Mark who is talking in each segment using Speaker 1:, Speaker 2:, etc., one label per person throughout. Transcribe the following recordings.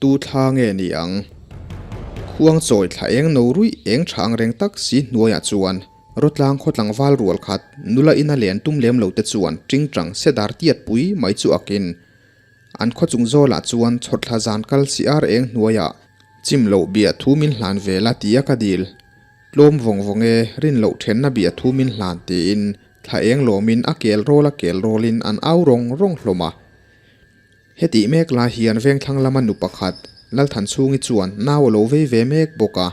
Speaker 1: Tu thla nge ni ang? Khuang chawi thla eng no ruih eng tha ang reng tak si hnuaiah chuan Rawtlang khaw tlangval rual khat nula ina len tum lem lo te chuan tingtang se dar tiat pui mai chu akin an khaw chung zawlah chuan chhawrthla zan kal si ar eng hnuaiah chim loh bia thu min hlan ve la tia ka dil. Tlawm vawng vawng e, rin loh thenna bia thu min hlan tiin thla eng lawmin a kel rawl a kel rawlin an au rawng rawng hlawm a. Hetih mek lai hian vengthlang lama nu pakhat Lalthanchhungi chuan nau a lo vei ve mek bawk a.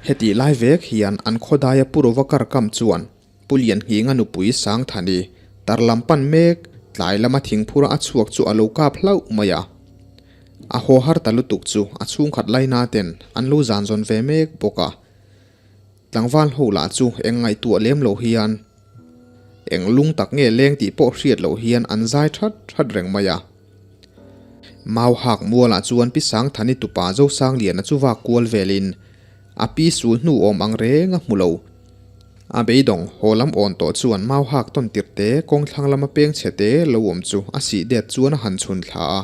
Speaker 1: Hetih lai vek hian an khawdaia Pu Rova kar kam chuan Pu Liannghinga nupui Sangthani tar lam pan mek tlai lama thingphura a chhuak chu a lo kap hlauh mai a. A haw har ta lutuk chu a chhungkhat laina ten an lo zan zawn ve mek bawk a. Tlangval ho lah chu eng ngaihtuah lem lo hian eng lung tak nge leng tih pawh hriat loh hian an zai that that reng mai a. Mau hak mualah chuan Pi Sangthani tupa Zosangliana chu vak kual velin a pi sul hnu awm ang reng a hmu lo. A beidawng haw lam awn tawh chuan mau hak tawn tirh te kawng thlang lama peng chhe te lo awm chu a sih det chuan a han chhun thla a.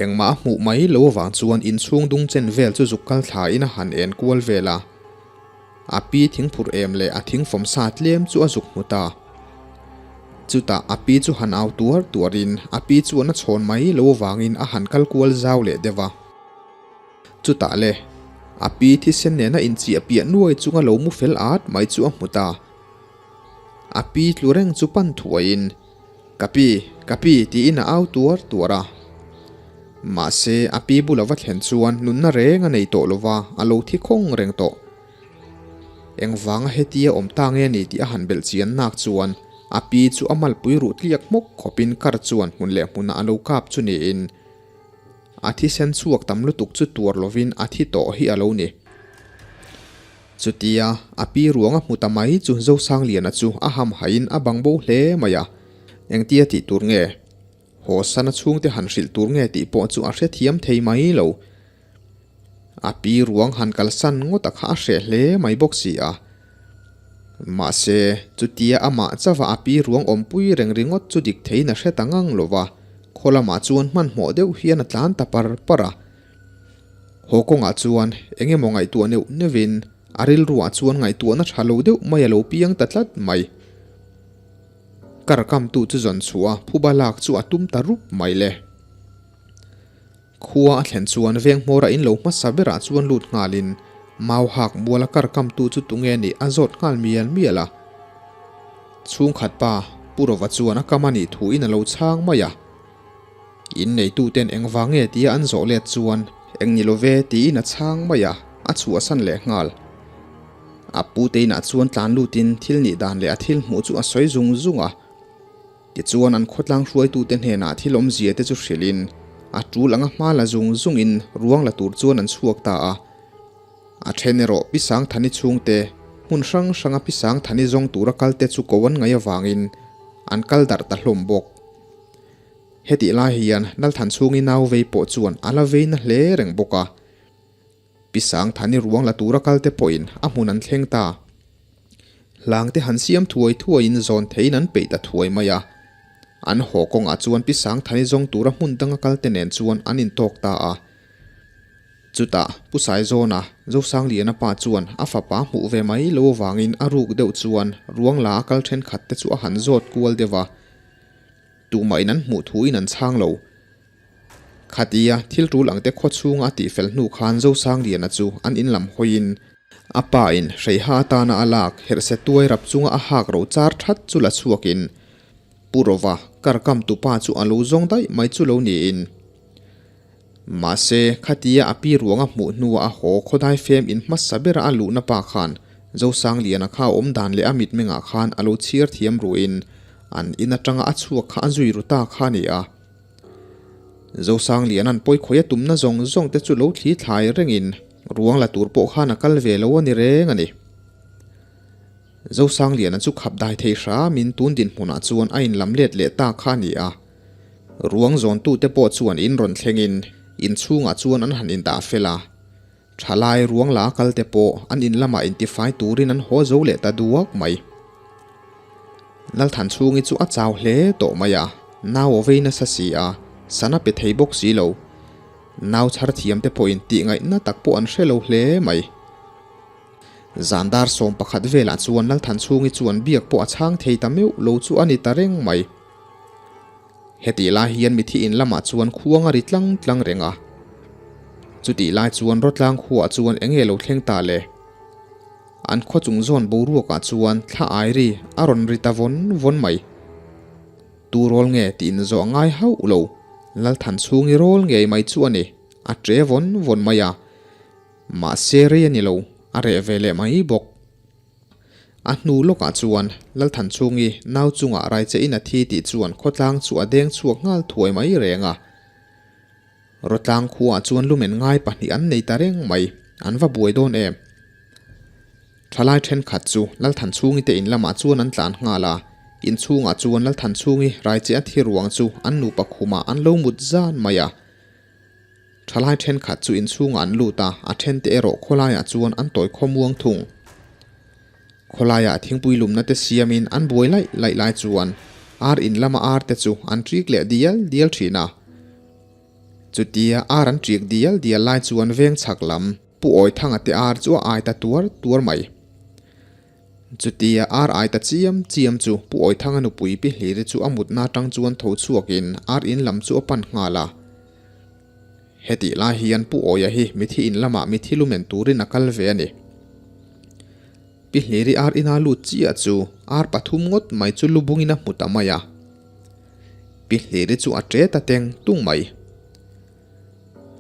Speaker 1: Engmah a hmuh mai lo avang chuan inchhung dung chen vel chu zuk kal thla in a han en kual vel a. A pi thingphur em leh a thingfawm sa tlem chu a zuk hmu ta. Chutah a pi chu han au tuar tuar in a pi chuan a chhawn mai lo avangin a han kal kual zau leh deuh a. Chutah le, a pi thisen nena inchiah piah nuai chunga lo mu fel at mai chu a hmu ta. A pi tlu reng chu pan thuaiin. Ka pi, ka pi tiin a au tuar tuar a. Mahse, a pi bula va thlen chuan nunna reng a nei tawh lova, a lo thi khawng reng tawh. Engvanga hetia awm ta nge ni tih a han belh chian nak chuan a pi chu a malpui ruh tliak hmawk khawpin kar chuan hmun leh hmunah a lo kap chu niin a thisen chhuak tam lutuk chu tuar lovin a thi tawh hi a lo ni. Chutia a pi ruang a hmu ta mai chu Zosangliana chu a hamhaiin a bang bo hle mai a, engtia tih tur nge? Haw sana chhungte han hrilh tur nge tih pawh chu a hrethiam thei mai lo. A pi ruang han kalsan ngawt a kha a hreh hle mai bawk si a. Mahse, chutia amah chauha a pi ruang awmpui reng ringawt chu dik theiin a hre ta ngang lo va, khaw lamah chuan hmanhmawh deuh hian a tlan ta par par a. Haw kawngah chuan eng emaw ngaihtuah neuh neuhin a rilruah chuan ngaihtuahna tha lo deuh mai a lo piang ta tlat mai. Kar kamtu chu zawn chhuah a phuba lak chu a tum ta rup mai le. Khua a thlen chuan veng hmawra in lo hmasa berah chuan lut nghalin mau hak muala kar kamtu chu tunge nih a zawt nghal mial mial a. Chhungkhat pa Pu Rova chuan a kam a nih thuin a lo chhang mai a. In neituten engvang nge tia an zawh let chuan eng ni love tiin a chhang mai a, a chhuahsan leh nghal. A pu te inah chuan tlan lutin thil nih dan leh a thil hmuh chu a sawi zung zung a. Tichuan an khawtlang hruaitute hnenah thil awmzia te chu hrilhin a tul anga hma la zung zungin ruang la tur chuan an chhuak ta a. A then erawh Pi Sangthani chhungte hmun hrang hranga Pi Sangthani zawng tura kalte chu ko an ngaih avangin an kal darh ta hlawm bawk. Hetih lai hian Lalthanchhungi nau vei pawh chuan a la vei na hle reng bawk a. Pi Sangthani ruang la tura kalte pawhin a hmun an thleng ta. Hlangte han siam thuai thuaiin zawn theiin an peih ta thuai mai a. An haw kawngah chuan Pi Sangthani zawng tura hmun danga kalte nen chuan an intawk ta a. Chutah Pu Saizawna, Zosangliana pa chuan a fapa hmuh ve mai lo avangin a ruk deuh chuan ruang la a kal thenkhat te chu a han zawt kual deuh a. Tumah in an hmuh thu in an chhang lo. Khatia thil tul ang te khaw chhunga a tih fel hnu khan Zosangliana chu an in lam hawiin a pa in hreiha atana a lak herhse tuai rap chunga a hak ro char that chu la chhuakin Pu Rova kar kam tupa chu a lo zawng daih mai chu lo niin. Mahse khatia a pi ruanga hmuh hnua a haw khawdai fem in hmasa bera a luhna pa khan Zosangliana kha a awm dan leh a mitmengah khan a lo chhiar thiam ruin an in atanga a chhuak kha a zui ru ta kha a ni a. Zosangliana'n pawikhawih a tumna zawng zawng te chu lo thli thlai rengin ruang la tur pawh khan a kal ve lo a ni reng a ni. Zosangliana chu khap dai thei hramin tun dinhmunah chuan a inlam let leh ta kha a ni a. Ruang zawntute pawh chuan in rawn thlengin in chhungah chuan an han indah fel a. Thalai ruang la kalte pawh an in lamah intifai turin an haw zo leh ta duak mai. Lalthanchhungi chu a chau hle tawh mai a, nau a vei nasa si a, sana pe thei bawk si lo. Nau chhar thiamte pawhin tihngaihna tak pawh an hre lo hle mai. Zan dar 11 velah chuan Lalthanchhungi chuan biak pawh a chhang thei ta meuh lo chu a ni ta reng mai. Hetih lai hian mithi in lamah chuan khuang a ri tlang tlang reng a. Chutih lai chuan Rawtlang khuaah chuan eng nge lo thleng ta le? An khaw chung zawn boruakah chuan thla ai ri a rawn ri ta vawn vawn mai. Tu rawl nge tih in zawh ngai hauh lo, Lalthanchhungi rawl ngei mai chu a ni, a ṭe vawn vawn mai a. Mahse rei a ni lo, a reh ve leh mai bawk. A hnu lawkah chuan Lalthanchhungi nau chungah Raichein a thi tih chuan khawtlang chu a deng chhuak nghal thuai mai reng a. Rawtlang khuaah chuan lumen ngai pahnih an nei ta reng mai, an va buai dawn em? Thalai thenkhat chu Lalthanchhungi te in lamah chuan an tlan nghal a, inchhungah chuan Lalthanchhungi Raiche a thi ruang chu an nupa khumah an lo mut zan mai a. Thalai thenkhat chu inchhungah an lut a, a thente erawh khawlaiah chuan an tawi khawmuang thung. Khawlaiah thingpui lumna te siamin an buai laih laih lai chuan ar in lama ar te chu an ṭik leh dial dial ṭhin a. Chutia ar an ṭik dial dial lai chuan veng chhak lam Pu Awithanga te ar chu a ai ta tuar tuar mai. Chutia ar ai ta chiam chiam chu Pu Awithanga nupui Pi Hliri chu a mutna atang chuan tho chhuakin ar in lam chu a pan nghal a. Hetih lai hian Pu Awia hi mithi in lamah mithi lumen turin a kal ve a ni. Pi Hliri ar ina lut chiah chu ar pathum ngawt mai chu lu bungin a hmu ta mai a. Pi Hliri chu a ṭe ta teng tung mai.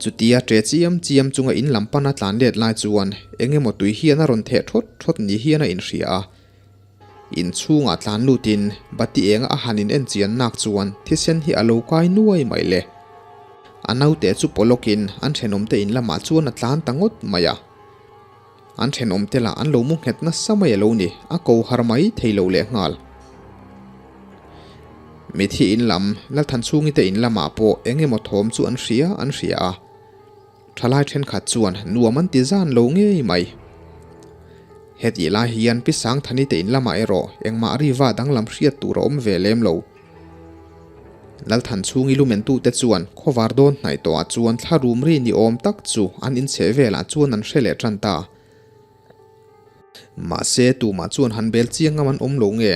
Speaker 1: Chutia ṭe chiam chiam chunga in lam pana tlan let lai chuan eng emaw tui hian a rawn theh thawt thawt ni hian a inhria a. Inchhungah tlan lutin bati enga a han in en chian nak chuan thisen hi a lo kai nuai mai le. A naute chu pawlawkin an thenawmte in lamah chuan a tlan ta ngawt mai a. An thenawmte lah an lo mu nghet nasa mai a lo ni, a ko har mai thei lo lehnghal. Mithi in lam, Lalthanchhungi te in lamah pawh eng emaw thawm chu an hria an hria a. Thalai thenkhat chuan nuam an ti zan lo ngei mai. Hetih lai hian Pi Sangthani te in lamah erawh engmah riva danglam hriat tur a awm ve lem lo. Lalthanchhungi lumentute chuan khawvar dawn hnaih tawhah chuan thla rum ri ni awm tak chu an inchheh velah chuan an hre leh tan ta. Mahse tumah chuan han bel chiang ngam an awm lo nge?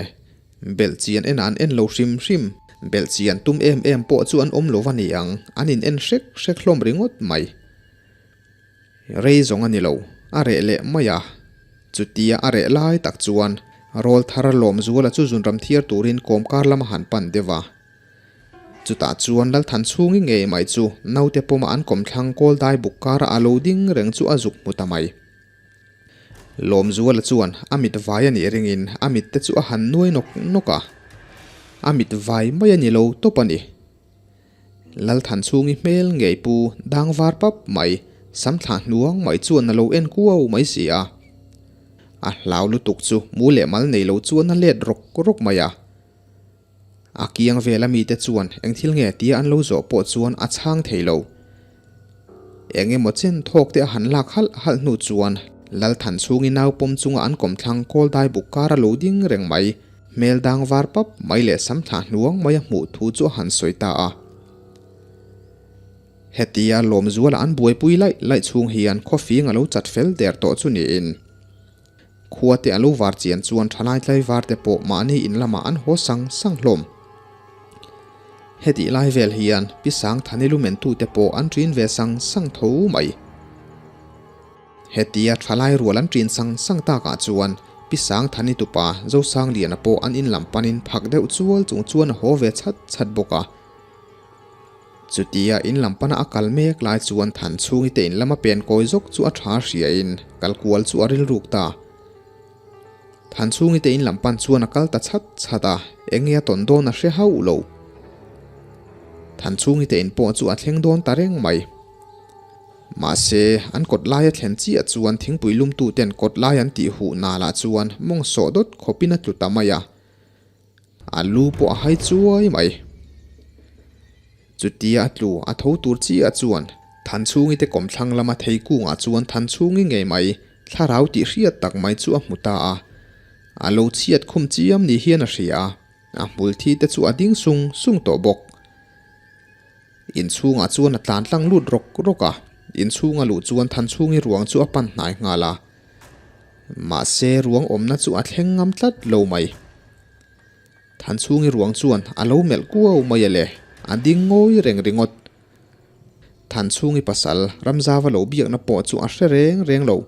Speaker 1: Belh chian enah an en lo hrim hrim. Belh chian tum em em pawh chu an awm lo va ni ang, an in en hrek hrek hlawm ringawt mai. Rei zawng a ni lo, a reh leh mai a. Chutia a reh lai tak chuan rawl thar Lawmzuala chu zunram thiar turin kawmkar lama han pan deuh a. Chutah chuan Lalthanchhungi ngei mai chu naute pawma an kawmthlang kawl dai buk kara a lo ding reng chu a zuk hmu ta mai. Lawmzuala chuan a mit vai a nih ringin a mit te chu a han nuai nawk nawk a, a mit vai mai a ni lo tawp a ni. Lalthanchhungi hmel ngei pu dang var pap mai, sam thlah hnuang mai chuan a lo en kuau mai si a. A hlau lutuk chu mu leh mal nei lo chuan a let rawk rawk mai a. A kiang vela mite chuan eng thil nge tia an lo zawh pawh chuan a chhang thei lo. Eng emaw chen thawk te a han lak halh halh hnu chuan Lalthanchhungi nau pawm chunga an kawmthlang kawl dai buk kar a lo ding reng mai, hmel dang var pap mai leh sam thlah hnuang mai a hmuh thu chu a han sawi ta a. Hetia Lawmzuala an buaipui laih laih chhung hian khawfing a lo chat fel der tawh chu niin. Khua te a lo var chian chuan thalai tlaivar te pawh mahni in lamah an haw sang sang hlawm. Hetih lai vel hian Pi Sangthani lumentu te pawh an ṭin ve sang sang tho mai. Hetia thalai rual an ṭin sang sang takah chuan Pi Sangthani tupa Zosangliana pawh an in lam panin phak deuh chual chung chuan a haw ve chhat chhat bawk a. Chutia in lam pana a kal mek lai chuan Thanchhungi te in lama pen kawi zawk chu a tha hriain kal kual chu a rilruk ta. Thanchhungi te in lam pan chuan a kal ta chhat chhat a, eng nge a tawn dawn a hre hauh lo. Thanchhungi te in pawh chu a thleng dawn ta reng mai. Mahse, an kawt laia thlen chiah chuan thingpui lumtu ten kawt lai an tih huh nalah chuan mawng sawh dawt khawpin a tlu ta mai a. A lu pawh a hai chuai mai. Chutia a tlu a tho tur chiah chuan Thanchhungi te kawmthlang lama thei kungah chuan Thanchhungi ngei mai thlarau tih hriat tak mai chu a hmu ta a. A lo chhiat khum chiam ni hian a hria a, a hmul thi te chu a ding sung sung tawh bawk. Inchhungah chuan a tlan tlang lut rawk rawk a, inchhunga luh chuan Thanchhungi ruang chu a pan hnai nghal a. Mahse ruang awmna chu a thleng ngam tlat lo mai. Thanchhungi ruang chuan a lo melh kuau mai a le, a ding ngawi reng ringawt. Thanchhungi pasal Ramzava lo biakna pawh chu a hre reng reng lo.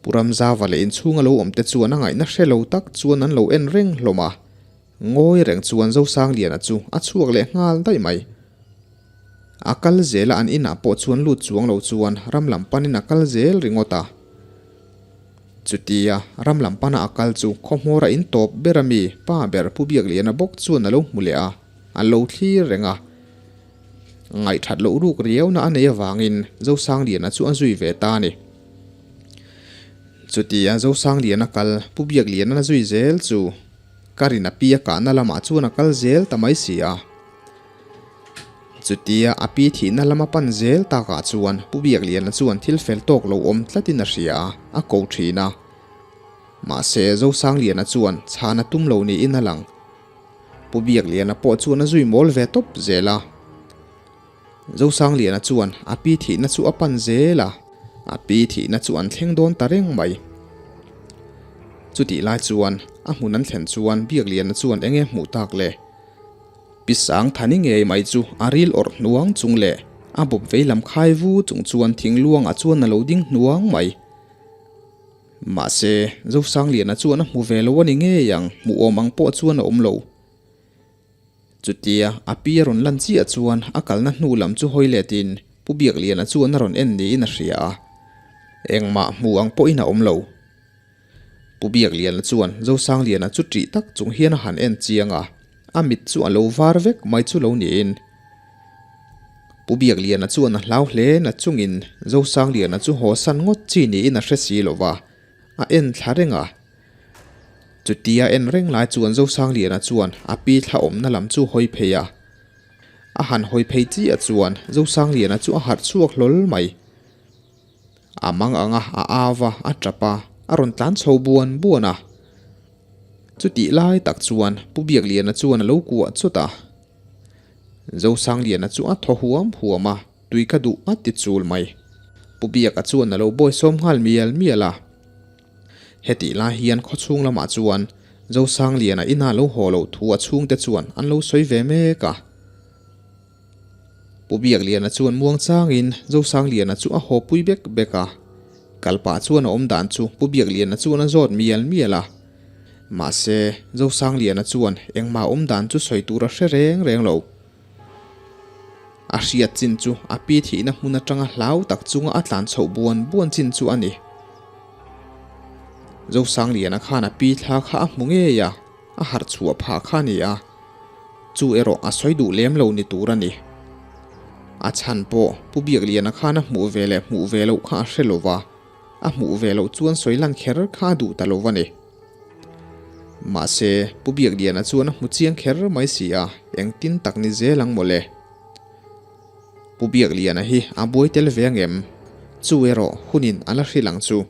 Speaker 1: Pu Ramzava leh inchhunga lo awmte chuan a ngaihna hre lo tak chuan an lo en reng hlawm a. Ngawi reng chuan Zosangliana chu a chhuak leh nghal daih mai. A kal zela an inah pawh chuan lut chuang lo chuan ram lam panin a kal zel ringawt a. Chutia ram lam pana a kal chu khawhmawr a in tawp ber a mi pa ber Pu Biakliana bawk chuan a lo hmu leh a, a lo thlir reng a. Ngaihthat loh ruk riauna a nei avangin Zosangliana chu a zui ve ta a ni. Chutia Zosangliana kal Pu Biakliana zui zel chu. Ka rin a pi a kahna lamah chuan a kal zel ta mai si a. Chutia a pi thihna lama pan zel takah chuan Pu Biakliana chuan thil fel tawk lo awm tlatin a hria a, a ko thin a. Mahse Zosangliana chuan chhan a tum lo niin a lang. Pu Biakliana pawh chuan a zui mawl ve tawp zel a. Zosangliana chuan a pi thihna chu a pan zel a, a pi thihna chu an thleng dawn ta reng mai. Chutih lai chuan a hmun an thlen chuan Biakliana chuan enge hmuh tak le? Pi Sangthani ngei mai chu a ril awrh hnuang chung leh a bawp veilam khai vu chung chuan thingluangah chuan a lo ding hnuang mai. Mahse, Zosangliana chuan a hmu ve lo a ni ngei ang, hmuh awm ang pawh chuan a awm lo. Chutia a pi a rawn lan chiah chuan a kalna hnu lam chu hawi letin Pu Biakliana chuan a rawn en niin a hria a, engmah hmu ang pawhin a awm lo. Pu Biakliana chuan Zosangliana chu ṭih tak chung hian a han en chiang a, a mit chu a lo var vek mai chu lo niin. Pu Biakliana chuan a hlau hle na chungin Zosangliana chu haw san ngawt chi niin a hre si lo va, a en thla reng a. Chutia en reng lai chuan Zosangliana chuan a pi thla awmna lam chu hawi phei a. A han hawi phei chiah chuan Zosangliana chu a harh chhuak hlawl mai. A mang ang a, a au a, a tap a, a rawn tlan chho buan buan a. Chutih lai tak chuan Pu Biakliana chuan a lo kuah chawt a. Zosangliana chu a thaw huam huam a, tui ka duh a ti chul mai. Pu Biaka chuan a lo bawisawm nghal mial mial a. Hetih lai hian khawchhung lamah chuan Zosangliana ina lo haw loh thu a chhungte chuan an lo sawi ve mek a. Pu Biakliana chuan muang changin Zosangliana chu a haw pui bek bek a. Kalpah chuan a awm dan chu Pu Biakliana chuan a zawt mial mial a. Mahse, Zosangliana chuan engmah awm dan chu sawi tur a hre reng reng lo. A hriat chin chu a pi thihna hmun atanga hlau tak chunga a tlan chhoh buan buan chin chu a ni. Zosangliana khan a pi thla kha a hmu ngei a, a harh chhuah phah kha a ni a, chu erawh a sawi duh lem lo ni tur a ni. A chhan pawh Pu Biakliana khan a hmuh ve leh hmuh ve loh kha a hre lo va, a hmuh ve loh chuan sawi lan kher kha a duh ta lo a ni. Mahse, Pu Biakliana chuan a hmu chiang kher mai si a, engtin tak ni zel ang mawle. Pu Biakliana hi a buai tel ve angem? Chu erawh hunin a la hrilh ang chu.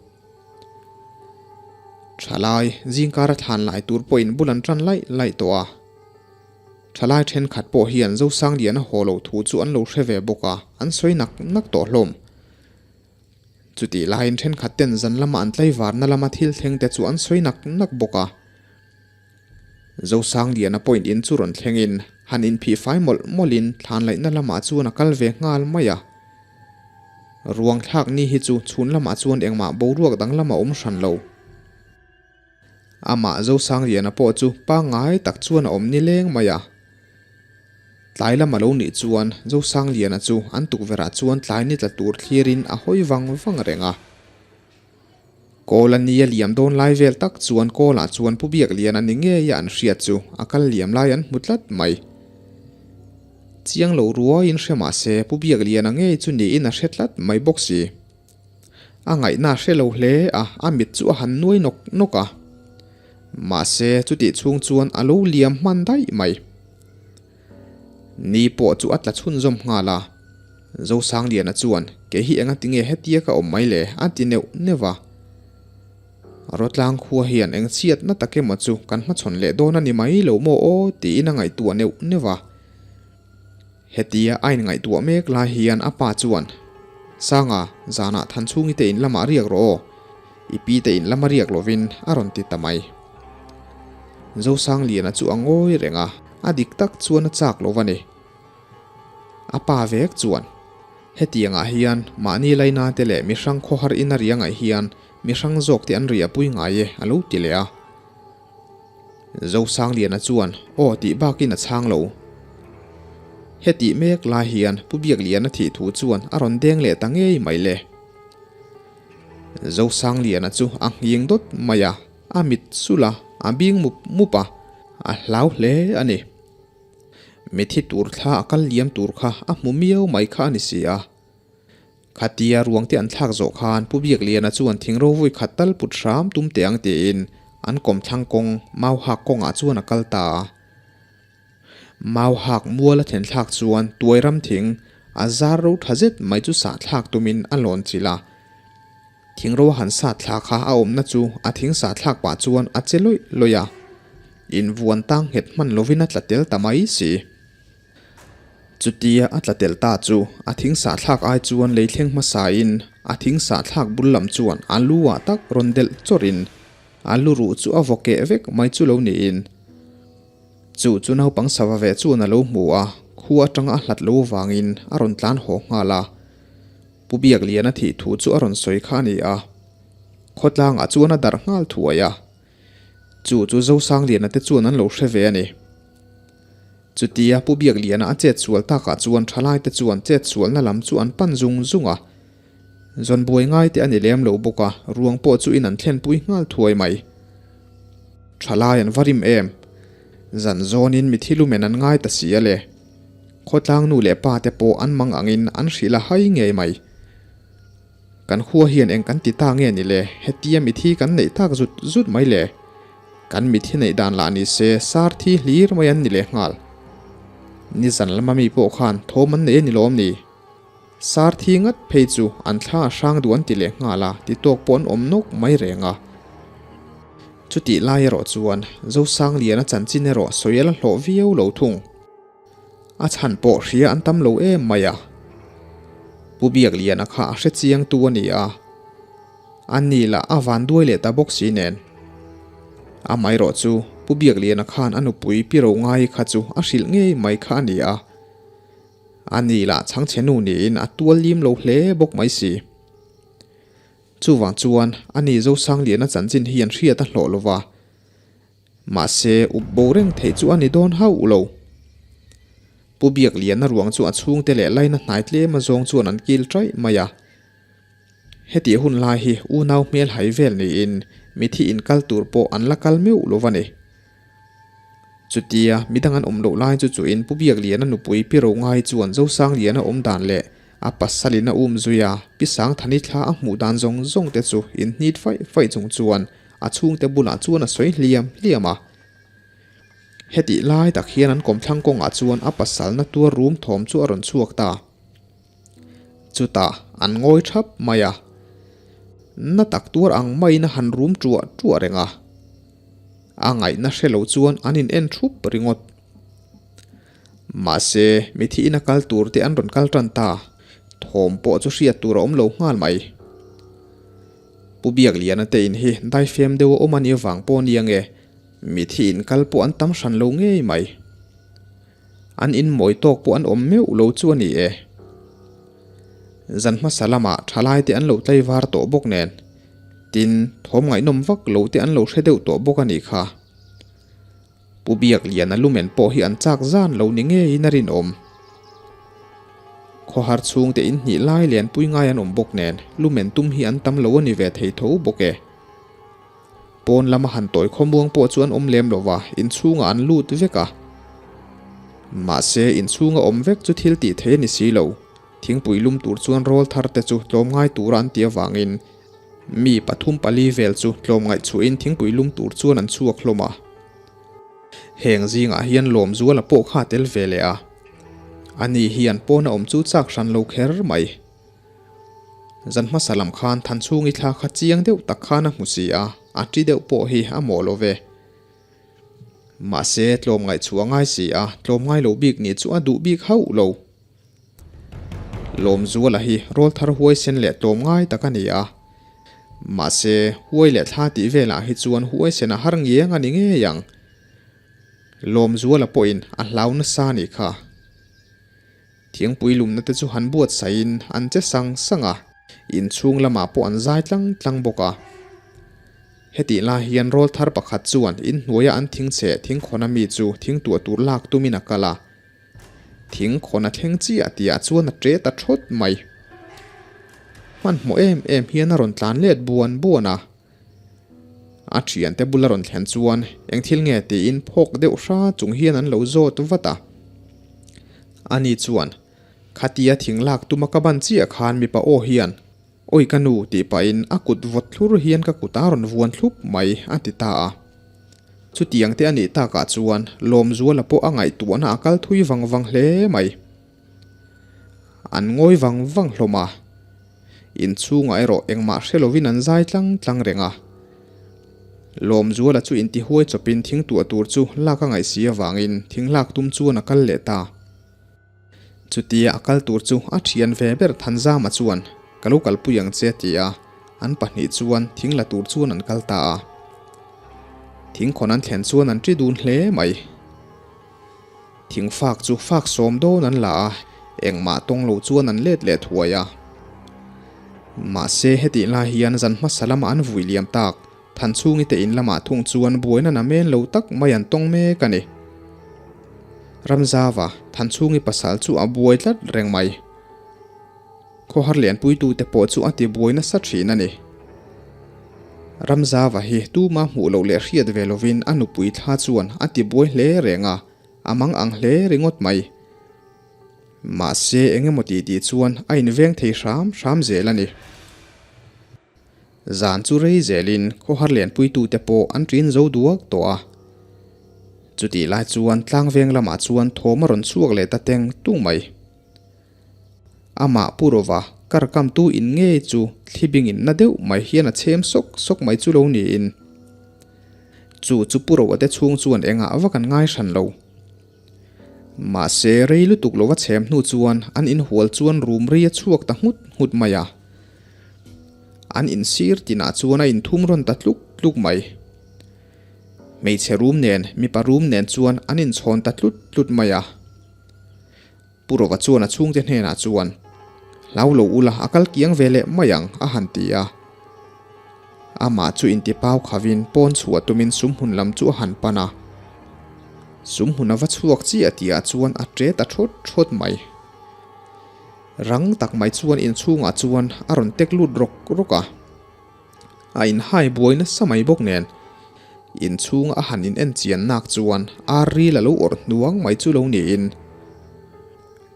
Speaker 1: Thalai, zingkara thlan lai tur pawhin bul an tan laih laih tawh a. Thalai thenkhat pawh hian Zosangliana haw loh thu chu an lo hre ve bawk a, an sawi nak nak tawh hlawm. Chutih laiin thenkhat ten zan lama an tlaivarna lama thil thleng te chu an sawi nak nak bawk a. Zosangliana point in chu rawn thlengin han inphih fai mawlh mawlhin thlan laihna lamah chuan a kal ve nghal mai a. Ruang thlak ni hi chu chhun lamah chuan engmah boruak dang lama awm hran lo. Amah Zosangliana pawh chu pangngai tak chuan a awm ni leng mai a. Tlai lam a lo nih chuan Zosangliana chu an tukverhah chuan tlai ni tla tur thlirin a hawi vang vang reng a. Kawl a ni a liam dawn lai vel tak chuan Kawlah chuan Pu Biakliana ni ngei a an hriat chu a kal liam lai an hmu tlat mai. Chiang lo ruaiin hre mah se Pu Biakliana ngei chu niin a hre tlat mai bawk si. A ngaihna a hre lo hle a, a mit chu a han nuai nawk nawk a. Mahse, chutih chhung chuan a lo liam hman daih mai. Ni pawh chu a tla chhunzawm nghal a. Zosangliana chuan, Kei hi enga tinge hetia ka awm mai le? a ti neuh neuh a. Rawtlang khua hian eng chhiatna tak emaw chu kan hmachhawn leh dawn a ni mai lo maw aw? tiin a ngaihtuah neuh neuh a. Hetia a inngaihtuah mek lai hian a pa chuan, Sanga, zanah Thanchhungi te in lamah riak rawh aw, i pi te in lama riak lovin a rawn ti ta mai. Zosangliana chu a ngawi reng a, a dik tak chuan a chak lo va ni. A pa vek chuan, Hetiangah hian mahni laina te leh mihrang khawhar ina ria ngaih hian mihrang zawk te an riahpui ngai e a lo ti leh a. Zosangliana chuan aw tih bakin a chhang lo. Hetih mek lai hian Pu Biakliana thih thu chuan a rawn deng leh ta ngei mai le. Zosangliana chu a nghing dawt mai a, a mit sulh a, a bing mup mup a, a hlau hle a ni. Mithi tur thla a kal liam tur kha a hmu miau mai kha a ni si a. Khatia ruang te an thlak zawh khan Pu Biakliana chuan thingro vui khat tal put hram tum teh ang tiin an kawmthlang kawng mau hak kawngah chuan a kal ta a. Mau hak mual a thlen thlak chuan tuai ram thing a zar ro tha zet mai chu sah thlak tumin a lawn chilh a. Thingro a han sat thla kha a awmna chu a thing sah thlak pah chuan a che lawih lawih a. Invuan tang nghet hman lovin a tla tel ta mai si. Chutia a tla tel ta chu a thing sahthlak ai chuan lei thleng hmasain a thing sahthlak bul lam chuan a lu ah tak rawn delh chawrhin a lu ruh chu a vaw keh vek mai chu lo niin chu chu naupang sava ve chuan a lo hmu a, khua atanga a hlat lo vangin a rawn tlan haw nghal a. Pu Biakliana thih thu chu a rawn sawi kha a ni a, khawtlangah chuan a darh nghal thuai a. Chu chu Zosangliana te chuan an lo hre ve a ni. Chutia Pu Biakliana a chet sual takah chuan thalaite chuan chet sualna lam chu an pan zung zung a. Zawn buai ngai te a ni lem lo bawk a, ruang pawh chu in an thlenpui nghal thuai mai. Thalai an va rim em? Zan zawnin mithi lumen an ngai ta si a le. Khawtlang nu leh pa te pawh an mang angin an hrilh a hai ngei mai. Kan khua hian eng kan ti ta nge ni le? Hetia mithi kan neih tak zut zut mai le. Kan mithi neih dan lah ni se sar thi hlir mai an ni leh nghal. Nizan lama mi pawh khan thawm an nei a ni lawm ni? Sar thi ngat phei chu an thla a hrang duh an ti leh nghal a, ti tawk pawh an awm nawk mai reng a. Chutih lai erawh chuan Zosangliana chanchin erawh sawi a la hlawh viau lo thung. A chhan pawh hria an tam lo em mai a. Pu Biakliana kha a hre chiang tu a ni a. A ni lah a van duai leh ta bawk si nen. Amaherawh chu Pu Biakliana khan a nupui Pi Rongai kha chu a hrilh ngei mai kha a ni a. A ni lah chhangchhe nu niin a tual lim lo hle bawk mai si. Chuvang chuan a ni Zosangliana chanchin hi an hriat a hlawh lo va. Mahse, up bo reng theih chu a ni dawn hauh lo. Pu Biakliana ruang chu a chhungte leh laina hnai tlem a zawng chuan an kil ṭaih mai a. Hetih hun lai hi unau hmel hai vel niin mithi inkal tur pawh an la kal meuh lo va ni. Chutia midang an awm loh lai chu chuin Pu Biakliana nupui Pi Rongai chuan Zosangliana awm dan leh a pasalin a um zui a, Pi Sangthani thla a hmuh dan zawng zawng te chu inhnit faih faih chung chuan A chhungte bulah chuan a sawi hliam hliam a. Hetih lai tak hian an kawmthlang kawngah chuan a pasalna tuar rum thawm chu a rawn chhuak ta. Chutah an ngawi thap mai a. Na tak tuar ang maiin a han rum ṭuah ṭuah reng a. A ngaihna hre lo chuan an in en thup ringawt. Mahse, mithi ina kal tur te an rawn kal tan ta. Thawm pawh chu hriat tur a awm lo nghal mai. Pu Biakliana te in hi daifem deuh a awm a nih avang pawh nia nge, mithi in kal pawh an tam hran lo ngei mai. An in mawi tawk pawh an awm meuh lo chu a ni e. Zan hmasa lamah thalai te an lo tlai var tawh bawk nen, tin thawm ngaihnawm vak lo te an lo hre deuh tawh bawk a nih kha. Pu Biakliana lumen pawh hi an chak zan lo ni ngeiin a rinawm. Khawhar chhungte in hnih lai lianpui ngai an awm bawk nen lumen tum hi an tam lo a ni ve thei tho bawk e. Pawn lama han tawi khawmuang pawh chu an awm lem lo va, inchhungah an lut vek a. Mahse, inchhunga awm vek chu thil tih thei a ni si lo. Thingpui lum tur chuan rawl thar te chu tlawmngai tura an tih avangin Mi pathum pali vel chu tlawmngaih chhuahin thingpui lum tur chuan an chhuak hlawm a. Heng zingah hian Lawmzuala pawh kha tel ve leh a. Ani hian pawn a awm chu chak hran lo kher mai. Zan hmasa lam khan Thanchhungi thla kha chiang deuh tak khan a hmu si a, a ṭi deuh pawh hi a mawh lo ve. Mahse tlawmngaih chhuah a ngai si a, tlawmngai lo bik nih chu a duh bik hauh lo. Lawmzuala hi rawlthar huaisen leh tlawmngai tak a ni a. Mahse, huai leh thla tih velah hi chuan huaisen a har ngiang a ni ngei ang. Lawmzuala pawhin a hlau nasa a nih kha. Thingpui lumna te chu han buatsaihin an che sang sang a, inchhung lamah pawh an zai tlang tlang bawk a. Hetih lai hian rawlthar pakhat chuan inhnuaia an thingchhe thingkhawna mi chu thingtuah tur lak tumin a kal a. Thing khawn a thleng chiah tihah chuan a ṭe ta ṭhawt mai. Hmanhmawh em em hian a rawn tlan let buan buan a. A ṭhiante bula rawn thlen chuan eng thil nge tiin phawk deuh hra chung hian an lo zawt vat a. Ani chuan, Khatia thing lak tuma ka ban chiah khan mipa aw hian, Awi ka nu tih pahin a kut vawt thlur hian ka kut a rawn vuan thlup mai a ti ta a. Chutiang te a nih takah chuan Lawmzuala pawh a ngaihtuahna a kal thui vang vang hle mai. An ngawi vang vang hlawm a. Inchhungah erawh engmah hre lovin an zai tlang tlang reng a. Lawmzuala chu intihuai chawpin thingtuah tur chu lak a ngaih si avangin thinglak tum chuan a kal leh ta. Chutia a kal tur chu a thian ve ber Thanzama chuan, Ka lo kalpui ang che ti a, an pahnih chuan thing la tur chuan an kal ta a. Thingkhawn an thlen chuan an ṭi dun hle mai. Thing fak chu fak sawm dawn an la a, engmah tawng lo chuan an let leh thuai a. Mahse hetih lai hian zan hmasa lama an vui liam tak Thanchhungi te in lamah thung chuan buaina na men lo tak mai an tawng mek a ni. Ramzava, Thanchhungi pasal chu a buai tlat reng mai. Khawhar lianpuitute pawh chu a ti buai nasa thin a ni. Ramzava hi tuma hmuh loh leh hriat ve lovin a nupui thla chuan a ti buai hle reng a, a mang ang hle ringawt mai. Mahse engemaw tih tih chuan a inveng thei hram hram zel a ni. Zan chu rei zelin khawhar lianpuitute pawh an ṭin zo duak tawh a. Chutih lai chuan tlangveng lamah chuan thawm a rawn chhuak leh ta teng tung mai. Amah Pu Rova kar kamtu in ngei chu thlibingin na deuh mai hian a chhem sawk sawk mai chu lo niin. Chu chu Pu Rova te chhung chuan engah vak an ngai hran lo. Mahse rei lutuk lova chhem hnu chuan an inhual chuan rum rei a chhuak ta nghut nghut mai a. An insir tinah chuan a inthum rawn ta tluk tluk mai. Hmeichhe rum nen mipa rum nen chuan an inchhawn ta tlut tlut mai a. Pu Rova chuan a chhungte hnenah chuan, Hlau lo ula a kal kiang ve leh mai ang, a han ti a. Amah chu intipau khavin pawn chhuah tumin sumhmun lam chu a han pan a. Sumhmun a va chhuak chiah tihah chuan a ṭe ta ṭhawt ṭhawt mai. Rang tak mai chuan inchhungah chuan a rawn tek lut rawk rawk a. A inhai buai nasa mai bawk nen, inchhunga a han in en chian nak chuan ar ril a lo awrh hnuang mai chu lo niin.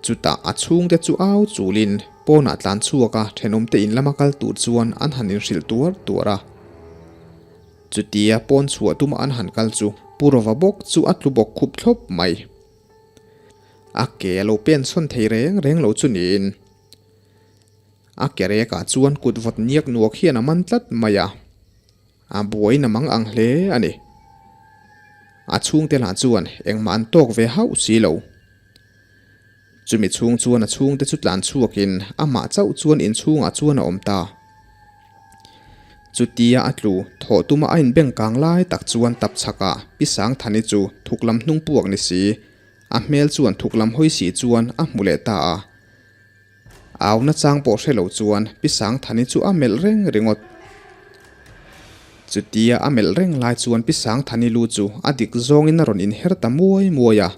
Speaker 1: Chutah a chhungte chu au chulin pawnah tlan chhuak a thenawmte in lama kal tur chuan an han inhrilh tuar tuar a. Chutia pawn chhuah tuma an han kal chu Pu Rova bawk chu a tlu bawk khup thlawp mai. A ke a lo pen chhawn thei reng reng lo chu niin. A ke rekah chuan kut vawt niak nuak hian a man tlat mai a, a buain a mang ang hle a ni. A chhungte lah chuan engmah an tawk ve hauh si lo. Chumi chhung chuan a chhungte chu tlan chhuakin amah chauh chuan inchhungah chuan a awm ta. Chutia a tlu thawh tuma a inbeng kang lai tak chuan tap chhakah Pi Sangthani chu thuk lam hnung puak ni si, a hmel chuan thuk lam hawi si chuan a hmu leh ta a. Auna chang pawh hre lo chuan Pi Sangthani chu a melh reng ringawt. Chutia a melh reng lai chuan Pi Sangthani lu chu a dik zawngin a rawn inher ta muai muai a.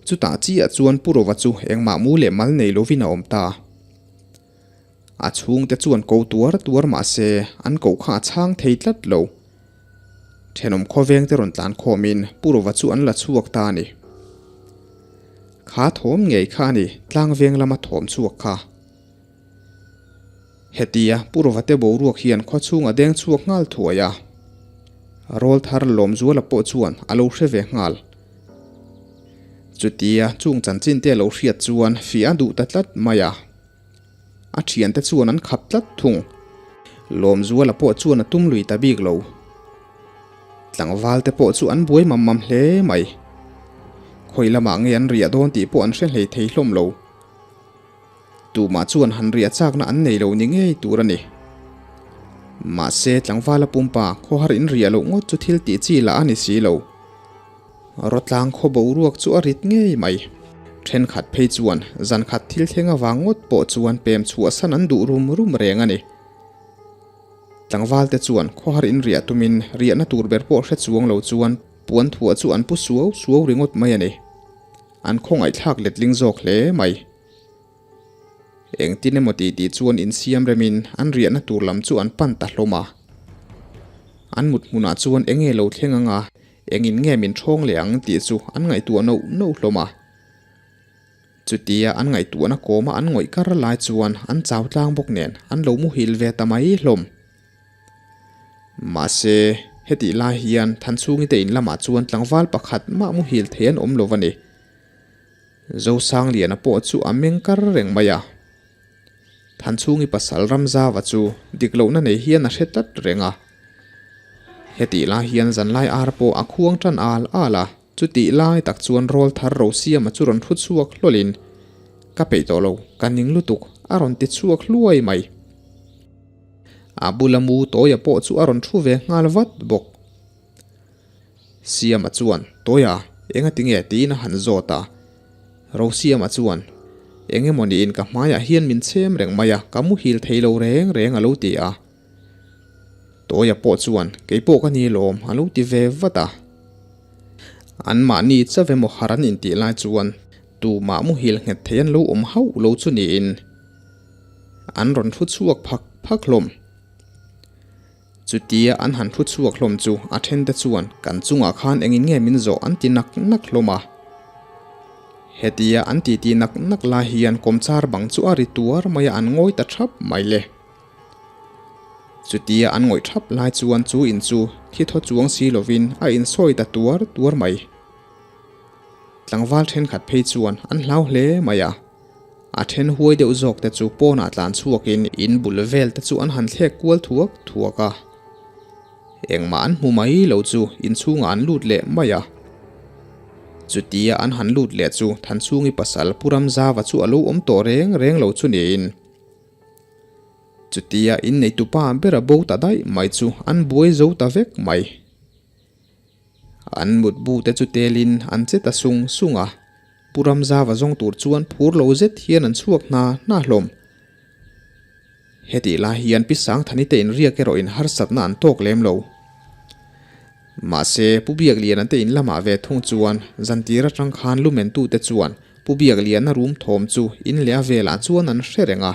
Speaker 1: Chutah chiah chuan Pu Rova chu engmah mu leh mal nei lovin a awm ta. A chhungte chuan ko tuar tuar mah se an koh kha a chhang thei tlat lo. Thenawm khawvengte rawn tlan khawmin Pu Rova chu an la chhuak ta a ni. Kha thawm ngei kha a ni tlangveng lama thawm chhuak kha. Hetia Pu Rova te boruak hian khawchhung a deng chhuak nghal thuai a. Rawlthar Lawmzuala pawh chuan a lo hre ve nghal. Chutia chung chanchin te a lo hriat chuan fiah a duh ta tlat mai a. A thiante chuan an khap tlat thung. Lawmzuala pawh chuan a tum lui ta bik lo. Tlangval te pawh chu an buai mam mam hle mai. Khawi lamah nge an riah dawn tih pawh an hre hlei thei hlawm lo. Tumah chuan han riah chakna an nei lo ni ngei tur a ni. Mahse, tlangvala pumpa khawhar in riah loh ngawt chu thil tih chi lah a ni si lo. Rawtlang khaw boruak chu a rit ngei mai. Thenkhat phei chuan zan khat thil thleng avang ngawt pawh chuan pem chhuahsan an duh rum rum reng a ni. Tlangvalte chuan khawhar in riah tumin riahna tur ber pawh hre chuang lo chuan puan thuah chu an pu suau suau ringawt mai a ni. An khawngaihthlak letling zawk hle mai. Engtin emaw tih tih chuan insiam remin an riahna tur lam chu an pan ta hlawm a. An mut hmunah chuan eng nge lo thleng anga engin nge min ṭhawng leh ang tih chu an ngaihtuah noh noh hlawm a. Chutia an ngaihtuahna kawma an ngawih kar lai chuan an chau tlang bawk nen an lo muhil ve ta mai hlawm. Mahse, hetih lai hian Thanchhungi te in lamah chuan tlangval pakhat mah muhil thei an awm lo va ni. Zosangliana pawh chu a meng kar reng mai a. Thanchhungi pasal Ramzava chu dik lohna nei hian a hre tlat reng a. Hetih lai hian zanlai ar pawh a khuang tan al al a, chutih lai tak chuan rawl thar Rosiama chu rawn thu chhuak hlawlin, Ka peih tawh lo, ka ning lutuk, a rawn ti chhuak hluai mai. A bula mu Tawia pawh chu a rawn thu ve nghal vat bawk. Siama chuan, Tawia, engati nge? tiin a han zawt a. Rosiama chuan, Eng emaw niin ka hmaiah hian min chhem reng mai a, ka muhil thei lo reng reng a lo ti a. Tawia pawh chuan, Kei pawh ka ni lawm a lo ti ve vat a. Anmahni chauh emaw har an intih lai chuan tumah muhil nghet thei an lo awm hauh lo chu niin an rawn thu chhuak phak phak hlawm. Chutia an han thu chhuak hlawm chu a thente chuan kan chungah khan engin nge min zawh an ti nak nak hlawm a. Hetia an titi nak nak lai hian kawmchar bang chu a ri tuar mai a an ngawi ta thap mai le. Chutia an ngawih thap lai chuan chu in chu thi thaw chuang si lovin a insawi ta tuar tuar mai. Tlangval thenkhat phei chuan an hlau hle mai a. A then huai deuh zawk te chu pawnah tlan chhuakin in bul vel te chu an han thlek kual thuak thuak a. Engmah an hmu mai lo chu inchhungah an lut leh mai a. Chutia an han lut leh chu Thanchhungi pasal Pu Ramzava chu a lo awm tawh reng reng lo chu niin. Chutia inneitupa bera bo ta daih mai chu an buai zo ta vek mai. An mutbu te chu telin an che ta sung sung a, Pu Ramzava zawng tur chuan phur lo zet hian an chhuak hna hna hlawm. Hetih lai hian Pi Sangthani te inriak erawh in harsatna an tawk lem lo. Mahse, Pu Biakliana te in lamah ve thung chuan zantir atang khan lumentute chuan Pu Biakliana rum thawm chu in leh a velah chuan an hre reng a.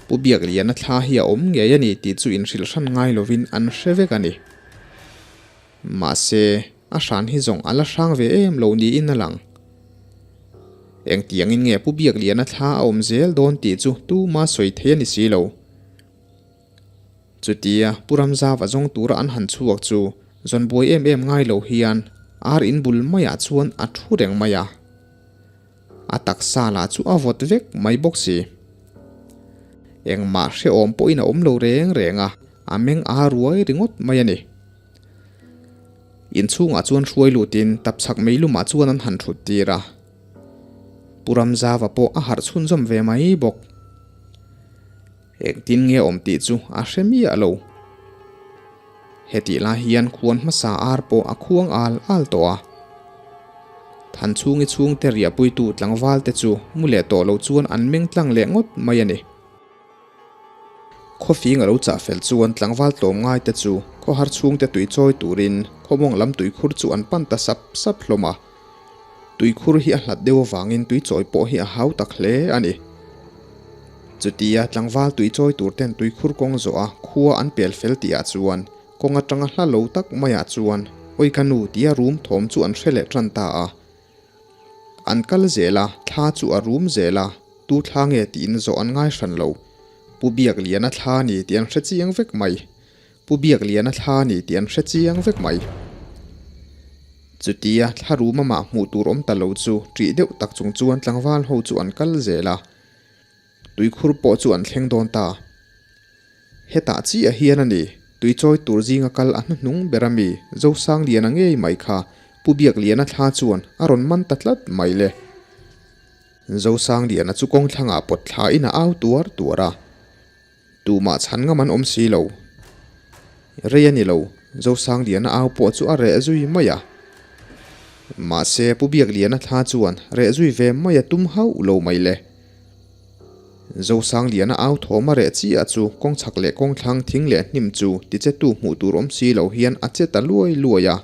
Speaker 1: Pu Biakliana thla hi a awm ngei a ni tih chu inhrilh hran ngai lovin an hre vek a ni. Mahse, a hran hi zawng a la hrang ve em lo niin a lang. Engtiangin nge Pu Biakliana thla a awm zel dawn tih chu tuma sawi thei a ni si lo. Chutia Pu Ramzava zawng tura an han chhuak chu zawn buai em em ngai lo hian ar in bul maiah chuan a thu reng mai a. A taksa lah chu a vawt vek mai bawk si. Engmah hrehawm pawhin a awm lo reng reng a, a meng a ruai ringawt mai a ni. Inchhungah chuan hruai lutin tapchhak meilumah chuan an han thut tir a. Pu Ramzava pawh a harh chhunzawm ve mai bawk. Engtin nge awm tih chu a hre miah lo. Hetih lai hian khuan hmasa ar pawh a khuang al al tawh a. Thanchhungi chhungte riahpuitu tlangval te chu mu leh tawh lo chuan an meng tlang leh ngawt mai a ni. Khawfing a lo chah fel chuan tlangval tlawm ngai te chu khawhar chhungte tui chawi turin khawmawng lam tuikhur chu an pan ta sap sap hlawm a. Tuikhur hi a hlat deuh avangin tuichawi pawh hi a hau tak hle a ni. Chutia tlangval tuichawi tur ten tuikhur kawng zawh a khua an pel fel tih ah chuan kawng atanga hla lo tak maiah chuan Oi ka nu tia rum thawm chu an hre leh tan ta a. An kal zel a, thla chu a rum zel a, tu thla nge tiin zawh an ngai hran lo. Pu Biakliana thla ni tih an hre chiang vek mai. Pu Biakliana thla a ni tih an hre chiang vek mai. Chutia thla rum amah hmuh tur awm ta lo chu ṭih deuh tak chung chuan tlangval ho chu an kal zel a. Tuikhur pawh chu an thleng dawn ta. Hetah chiah hian a ni, tuichawi tur zinga kal a hnuhnung ber a mi Zosangliana ngei mai kha Pu Biakliana thla chuan a rawn man ta tlat mai le. Zosangliana chu kawng thlangah pawt thlain a au tuar tuar a. Tumah chhan ngam an awm si lo. Rei a ni lo, Zosangliana au pawh chu a reh zui mai a. Mahse, Pu Biakliana thla chuan reh zui ve mai a tum hauh lo mai le. Zosangliana au thawm a reh chiah chu kawng chhak leh kawng thlang thing leh hnim chu tichetu hmuh tur awm si lo hian a che ta luai luai a.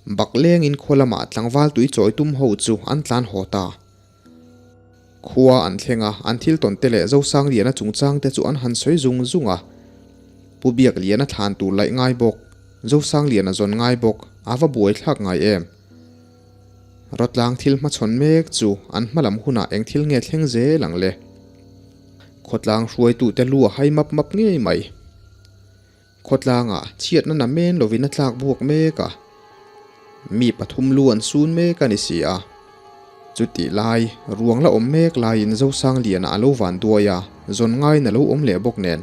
Speaker 1: Bak lengin khaw lamah tlangval tui chawi tum ho chu an tlan haw ta. Khua an thleng a, an thil tawn te leh Zosangliana chungchang te chu an han sawi zung zung a. Pu Biakliana thlan tur laih ngai bawk, Zosangliana zawn ngai bawk, a va buai thlak ngai em? Rawtlang thil hmachhawn mek chu an hmalam hunah eng thil nge thleng zel ang le? Khawtlang hruaitute lu a hai map map ngei mai. Khawtlangah chhiatna na men lovin a tlak buak mek a, mi pathum lu an sun mek a ni si a. Chutih lai, ruang la awm mek laiin Zosangliana a lo van duai a, zawn ngaiin a lo awm leh bawk nen.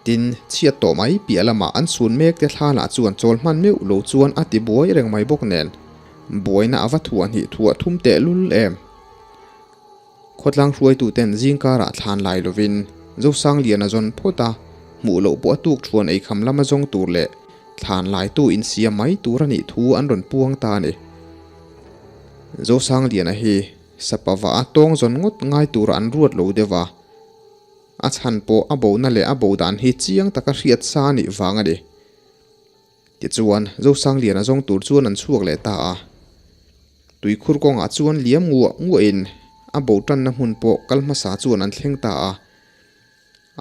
Speaker 1: Tin, chhiat tawh mai piah lamah an sun mek te thla lah chuan chawl hman meuh lo chuan a ti buai reng mai bawk nen, buaina a va thuah hnih thuah thum tehlul em. Khawtlang hruaituten zingkarah thlan lai lovin Zosangliana zawn phawt a, hmuh loh pawh a tuk thuan eikham lama zawng tur leh thlan laitu insiam mai tur a nih thu an rawn puang ta a ni. Zosangliana hi Sapava a tawng zawn ngawt ngai tura an ruat lo deuh a, a chhan pawh a bona leh a bo dan hi chiang taka hriat sa a nih vang a ni. Tichuan, Zosangliana zawng tur chuan an chhuak leh ta a. Tuikhur kawngah chuan liam nguah nguahin a bo tanna hmun pawh kal hmasa chuan an thleng ta a.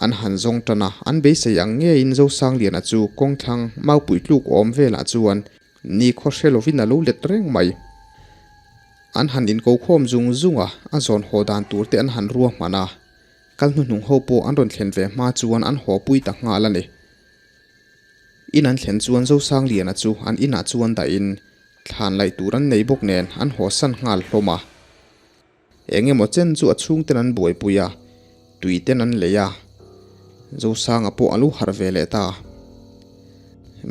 Speaker 1: An han zawng tan a, an beisei ang ngeiin Zosangliana chu kawngthlang maupui tluk awm velah chuan nikhaw hre lovin a lo let reng mai. An han inko khawm zung zung a, a zawn haw dan tur te an han ruahman a. Kal hnuhnung ho pawh an rawn thlen ve hma chuan an haw pui ta nghal a ni. In an thlen chuan Zosangliana chu an inah chuan dahin thlan laih tur an nei bawk nen an haw san nghal hlawm a. Eng emaw chen chu a chhungten an buaipui a, tui ten an lei a. Zosanga pawh a lo harh ve leh ta.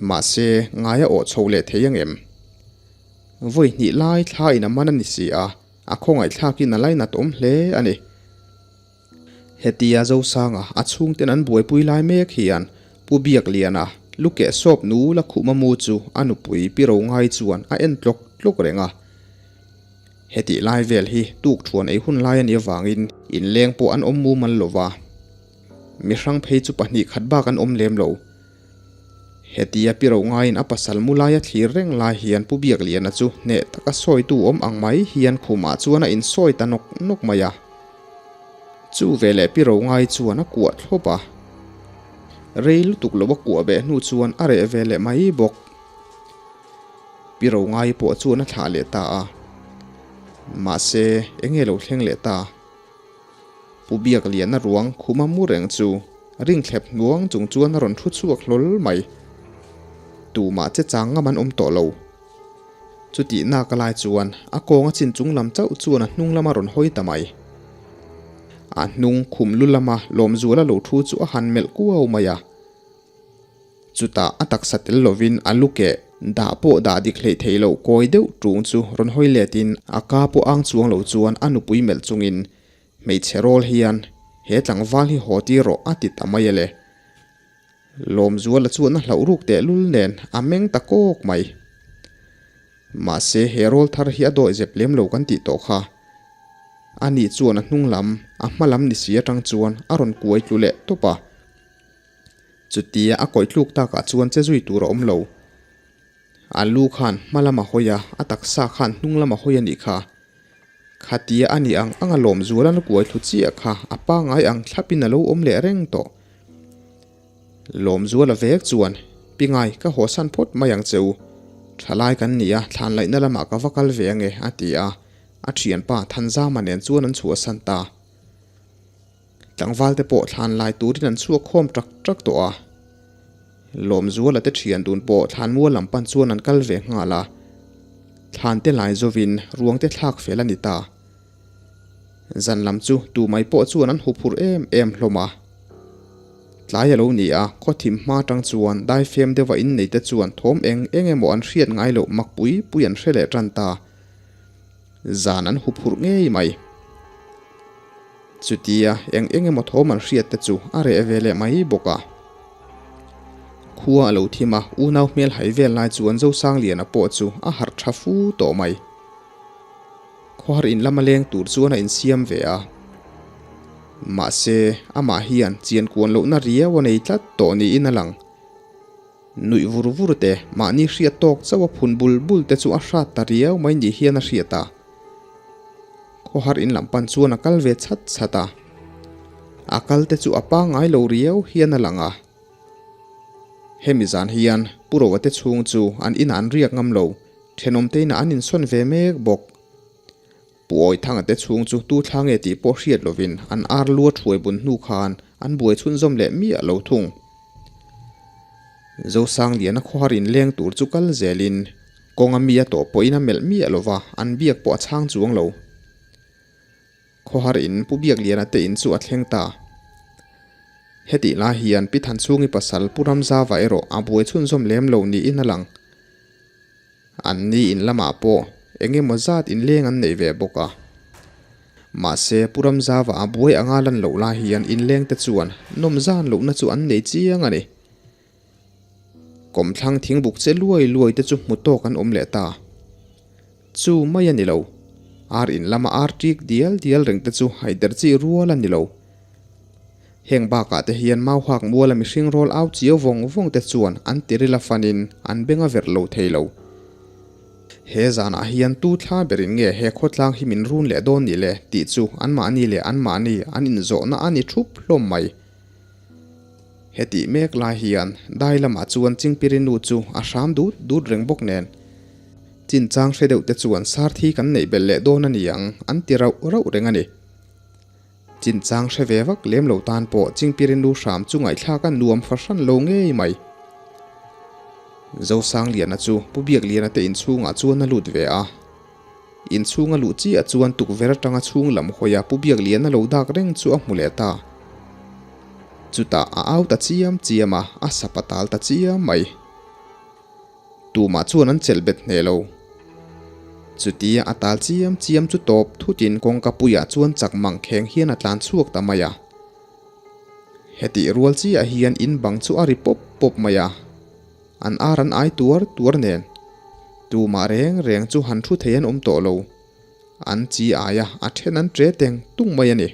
Speaker 1: Mahse, ngai a awh chho leh thei ang em? Vawi hnih lai thla in a man a ni si a, a khawngaihthlakin a lainat awm hle a ni. Hetia Zosanga a chhungten an buaipui lai mek hian Pu Biakliana lu keh sawp nu la khuhma mu chu a nupui Pi Rongai chuan a en tlawk tlawk reng a. Hetih lai vel hi tuk thuan ei hun lai a nih avangin inleng pawh an awm mumal lo va. Mihrang phei chu pahnih khat bak an awm lem lo. Hetia Pi Rongaiin a pasal mu laia thlir reng lai hian Pu Biakliana chu hneh taka sawitu awm ang mai hian khumah chuan a insawi ta nawk nawk mai a. Chu veleh Pi Rongai chuan a kuah thlawp a. Rei lutuk lo a kuah beh hnu chuan a reh ve leh mai bawk. Pi Rongai pawh chuan a thlah leh ta a. Mahse, enge lo thleng leh ta? Pu Biakliana ruang khuma mu reng chu ringthlep hnuang chung chuan a rawn thu chhuak hlawl mai. Tumah che chang ngam an awm tawh lo. Chutih nak a lai chuan a kawng a chin chung lam chauh chuan a hnung lama rawn hawi ta mai. A hnung khum lu lama Lawmzuala lo thu chu a han melh kuau mai a. Chutah a taksa tel lovin a lu keh dah pawh dah dik hleih theih loh kawi deuh ṭung chu rawn hawi letin a ka pawh ang chuang lo chuan a nupui melh chungin hmeichhe rawl hian he tlangval hi haw tir rawh a ti ta mai a le. Lawmzuala chuan a hlauh ruk tehlul nen a meng ta kawk mai. Mahse he rawl thar hi a dawih zep lem lo kan tih tawh kha. Ani chuan a hnung lam, a hma lam ni si atang chuan a rawn kuai tlu leh tawp a. Chutia a kawih tluk takah chuan che zui tur a awm lo. A lu khan hma lam a hawi a, a taksa khan hnung lam a hawi a nih kha. Khatia a nih ang anga lawm zual an kuai thlu chiah kha a pangai ang thlapin a lo awm leh reng tawh. Lawm zual a vek chuan, Pingai, ka hawsan phawt mai ang che u. Thalai kan ni a, thlan laihna lamah ka va kal ve ange, a ti a. A thianpa Thanzama nen chuan an chhuahsan ta. Tlangval te pawh thlan lai turin an chhuak khawm tak tak tawh a. Lawmzuala te thian dun pawh thlan mual lam pan chuan an kal ve nghal a. Thlan te lai zovin ruang te thlak fel a ni ta. Zan lam chu tu mai pawh chuan an huphurh em em hlawm a. Tlai a lo ni a, khaw thim hma tang chuan daifem deuha innei te chuan thawm eng eng emaw an hriat ngai loh mak pui pui an hre leh tan ta. Zan an huphurh ngei mai. Chutia eng eng emaw thawm an hriat te chu a reh ve leh mai bawk a. Khua a lo thim a, unau hmel hai vel lai chuan Zosangliana pawh chu a harh tha fu tawh mai. Khawhar in lama leng tur chuan a insiam ve a. Mahse, amah hian chian kuan lohna riau a nei tlat tawh niin a lang. Nuih vur vur te, mahni hriat tawk chauh a phun bul bul te chu a hrat ta riau mai ni hian a hriat a. Khawhar in lam pan chuan a kal ve chhat chhat a. A kal te chu a pangngai lo riau hian a lang a. Hemi zan hian Pu Roa te chhung chu an inah an riak ngam lo, thenawm te inah an insawn ve mek bawk. Pu Awithanga te chhung chu tu thla nge tih pawh hriat lovin an ar lua thuai bun hnu khan an buai chhunzawm leh miah lo thung. Zosangliana khawhar inleng tur chu kal zelin kawnga mi a tawh pawhin a melh miah lova an biak pawh a chhang chuang lo. Khawhar in Pu Biakliana te in chu a thleng ta. Hetih lai hian Pi Thanchhungi pasal Pu Ramzava erawh a buai chhunzawm lem lo niin a lang. An ni in lamah pawh eng emaw zat inleng an neih ve bawk a. Mahse, Pu Ramzava a buai anga lan loh lai hian inlengte chuan nawm zan lohna chu an nei chiang a ni. Kawmthlang thingbuk che luai luai te chu hmu tawk an awm leh ta. Chu mai a ni lo. Ar in lama ar ṭik dial dial reng te chu haider chi rual a ni lo. Heng bakah te hian Mauhak muala mihring rawl au chiau vawng vawng te chuan an tiril a fanin an beng a verh lo thei lo. He zanah hian tu thla berin nge he khawtlang hi min run leh dawn ni le tih chu anmahni leh anmahni an inzawhna a ni thup hlawm mai. Hetih mek lai hian dai lamah chuan Chingpiri nu chu a hram dut dut reng bawk nen chinchang hre deuh te chuan sarthi kan neih belh leh dawn a ni ang an ti rauh rauh reng a ni. Chinchang hre ve vak lem lo tan pawh Chingpirin lu hram chu ngaihthlak a nuam fahran lo ngei mai. Zosangliana chu Pu Biakliana te inchhungah chuan a lut ve a. Inchhung a luh chiah chuan tukverh atanga chhung lam hawia Pu Biakliana lo dak reng chu a hmu leh ta. Chutah a au ta chiam chiam a, a sap a tal ta chiam mai. Tumah chuan an chelh bet hneh lo. Chutia a tal chiam chiam chu tawp thutin kawngka puiah chuan chak mang kheng hian a tlan chhuak ta mai a. Hetih rual chiah hian in bang chu a ri pawp pawp mai a. An ar an ai tuar tuar nen. Tumah reng reng chu han thu thei an awm tawh lo. An chi aia a then an tre teng tung mai a ni.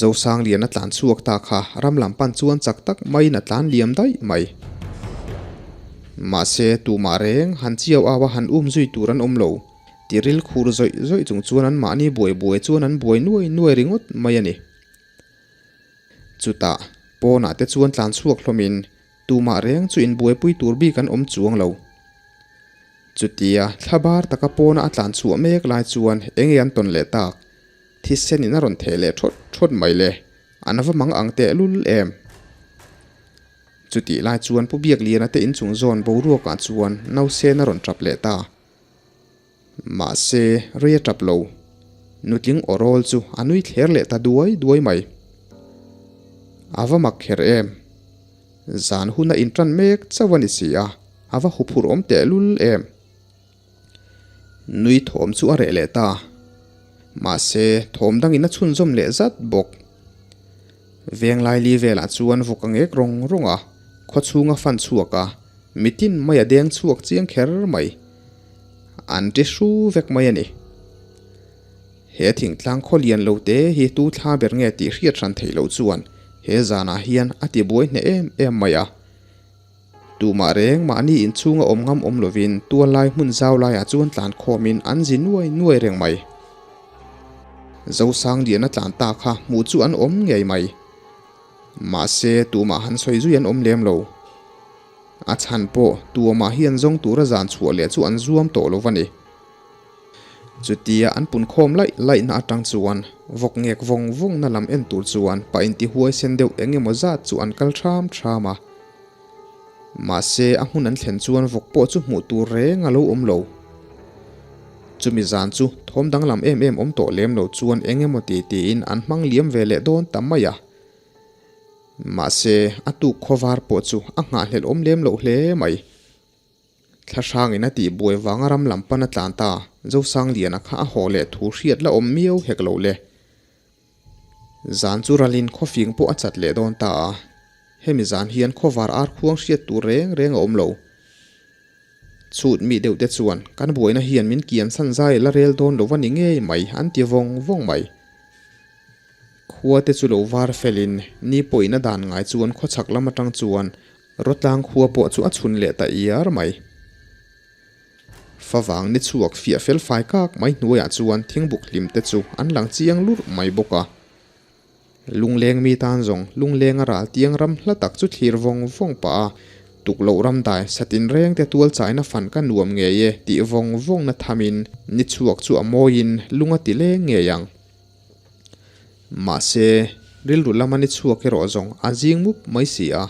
Speaker 1: Zosanglian a tlan chhuak ta kha ram lam pan chuan chak tak maiin a tlan liam daih mai. Mahse, tumah reng han chiau au a han um zui tur an awm lo. Tiril khur zawih zawih chung chuan an mahni buai buai chuan an buai nuai nuai ringawt mai a ni. Chutah, pawnah te chuan tlan chhuak hlawmin tumah reng chu inbuaipui tur bik an awm chuang lo. Chutia, thlabar taka pawna a tlan chhuah mek lai chuan eng nge an tawn leh tak? Thisen in a rawn theh leh thawt thawt mai le, an va mang ang teh lul em? Chutih lai chuan Pu Biakliana te inchung zawn boruak ah chuan Nausen a rawn tap leh ta. Mahse, rei a tap lo. Nutling aw rawl chu a nui thler leh ta duai duai mai. A va mak kher em? Zan hun a intan mek chauh a ni si a, a va huphurh awm teh lul em? Nui thawm chu a reh leh ta. Mahse, thawm dangin a chhunzawm leh zat bawk. Venglai li velah chuan vawk a ngek rawng rawng a, khaw chhung a fan chhuak a, mitin mai a deng chhuak chiang kher mai. An ti hru vek mai a ni. He thingtlang khaw lian lo te hi tu thla ber nge tih hriat hran theih loh chuan he zanah hian a ti buai hneh em em mai a. Tumah reng mahni inchhunga awm ngam awm lovin tual lai hmun zau laiah chuan tlan khawmin an zi nuai nuai reng mai. Zosang lian a tlan ta kha hmuh chu an awm ngei mai. Mahse tumah han sawi zui an awm lem lo. A chhan pawh tuamah hian zawng tura zan chhuah leh chu an zuam tawh lo va ni. Chutia an pun khawm laih laihna atang chuan vawk ngek vawng vawngna lam en tur chuan pa intihuai sen deuh eng emaw zat chu an kal ṭham ṭham a. Mahse a hmun an thlen chuan vawk pawh chu hmuh tur reng a lo awm lo. Chumi zan chu thawm danglam em em awm tawh lem lo chuan eng emaw ti tiin an hmang liam ve leh dawn ta mai a. Mahse a tuk khawvar pawh chu a nghahhlelh awm lem loh hle mai. Thlahrangin a tih buai vanga ram lam pan a tlan ta, Zosangliana kha a haw leh thu hriat la awm miau hek lo le. Zan chu ralin khawfing pawh a chat leh dawn ta a, hemi zan hian khawvar ar khuang hriat tur reng reng a awm lo. Chhut mi deuh te chuan kan buaina hian min kian san zai la rel dawn lo va ni ngei mai an ti vawng vawng mai. Khua te chu lo var felin ni pawhin a dan ngai chuan khawchhak lam atang chuan Rawtlang khua pawh chu a chhun leh ta iar mai. Favang ni chhuak fiah fel fai kak mai hnuaiah chuan thingbuk hlim te chu an lang chiang lurh mai bawk a. Lungleng mi tan zawng lunglenga ral tiang ram hla tak chu thlir vawng vawng pah a, tukloh ram dai satin reng te tual chaina fan ka nuam ngei e tih vawng vawng na thamin ni chhuak chu a mawiin lung a ti leng ngei ang. Mahse, rilru lama ni chhuak erawh zawng a zing mup mai si a.